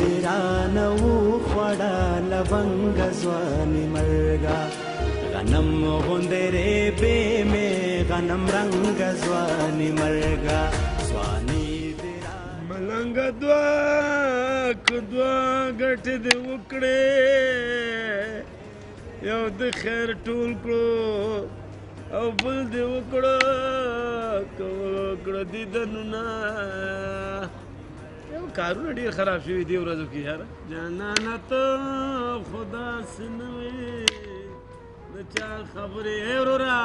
دې رانه وخوړه لونګ ځواني مرګه، غنم غوندې رېبې مې غنم رنګ ځواني مرګه، ځواني دې رانه. ملنګ دوه که دوه ګټې دې وکړې، یو د خیر ټول کړو او بل دې وکړه که وکړه دیدنونه. یو کارونه ډېر خراب شوي دې ورځو کې یاره. جانانه ته خو داسې نه وې د چا خبرې. ای وروره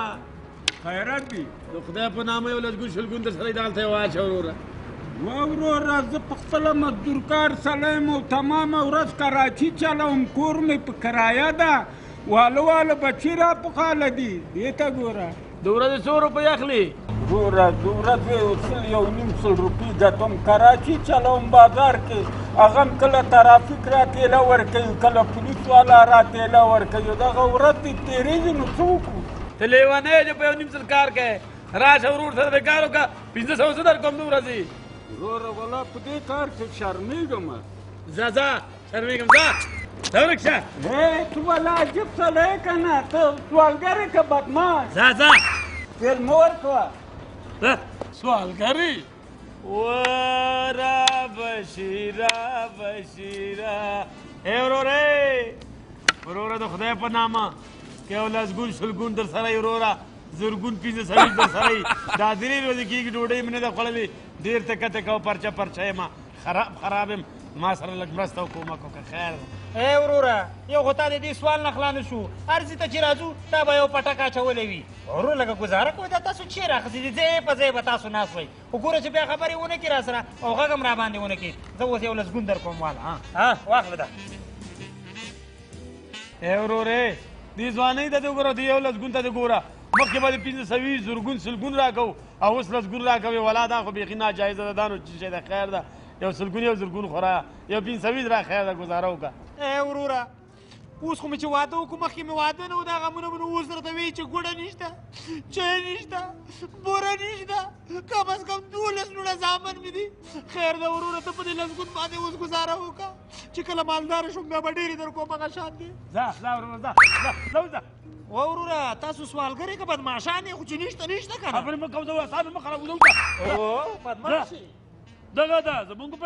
خیرات دي، د خدای په نامه یو لسګون شلګون در سره دلته یې واچوه وروره. وه وروره زه په خپله مزدورکار سړی یم او تمامه ورځ کراچي چلوم، کور مې په کرایه ده، واله واله بچي را پخاله دي. دې ته ګوره. د ورځې څو روپۍ اخلي؟ وروره د ورځې یو سل یو نیم سل روپۍ ګټم، کراچي چلوم بازار کې، هغه هم کله ترافیک را تیله ورکوي، کله پولیس والا را تیله ورکوي. دغه ورځ دې تېرېږي نو څه وکړو؟ ته لیونی یې چې په یو نیم سل کار کوې. راشه ورور سره دې کار وکړه، 500 زه در کوم د ورځې. وروره ولا په دې کار کې شرمېږم. ځه ځه شرمېږم، ځه ځه ورک شه. ته ولا عجیب سړی که نه، ته سوالګر یې که بدمعاش؟ ځه ځه تېل مه ورکوه. ځه سوالګر یې. ورا بشیره بشیره. ای وروره وروره د خدای په نامه که یو لسګون شلګون در سره یې وروره، زرګون 500 در سره یې، دا درې ورځې کېږي ډوډۍ مې نه ده خوړلې، ډېر تکه تکه او پرچه پرچه یم، خراب خراب یم، ما سره لږ مرسته او کومک وکړه. خیر ده. ای وروره یو خو تا د دې سوال نه خلا نه شو، هر ځای ته چې راځو تا به یو پټکه اچولی وي. وروره لږه ګزاره کوئ، دا تاسو چېرې اخیستي دي؟ ځای په ځای به تاسو ناست وئ، خو ګوره چې بیا خبرې ونه کړي را سره او غږ هم را باندې ونه کړي. زه اوس یو لسګون در کوم واله. ها واخله دا. ای وروره دې ځوانۍ ته دې وګوره، دې یو لسګون ته دې ګوره، مخکې به دې 500 زرګون سلګون راکوو او اوس لسګون راکوې. ولا دا خو بیخي ناجایزه ده، دا نو څه شی ده؟ خیر ده، یو سلګون یو زرګون خو را، یو 500 را، خیر ده، ګزاره وکړه. ای وروره اوس خو مې چې واده وکړو، مخکې مې واده نه و، دا غمونه مې نو اوس درته وایي چې ګوړه نشته، چای نشته، بوره نشته، کم از کم 12 لوڼه زامن مې دي. خیر ده وروره، ته په دې لسګون باندې اوس ګزاره وکړه، چې کله مالدار شوم بیا به ډېرې در کوم، هغه شان دی. ځه ځه وروره ځه ځه ځه ځه. وه وروره تاسو سوالګر یې که بدمعاشان یې؟ خو چې نشته نشته که نه. خبرې مه کوه، ځه اعصاب مه خرابوه، ځه. اوه بدمعاش یې. دغه ده زمونږ.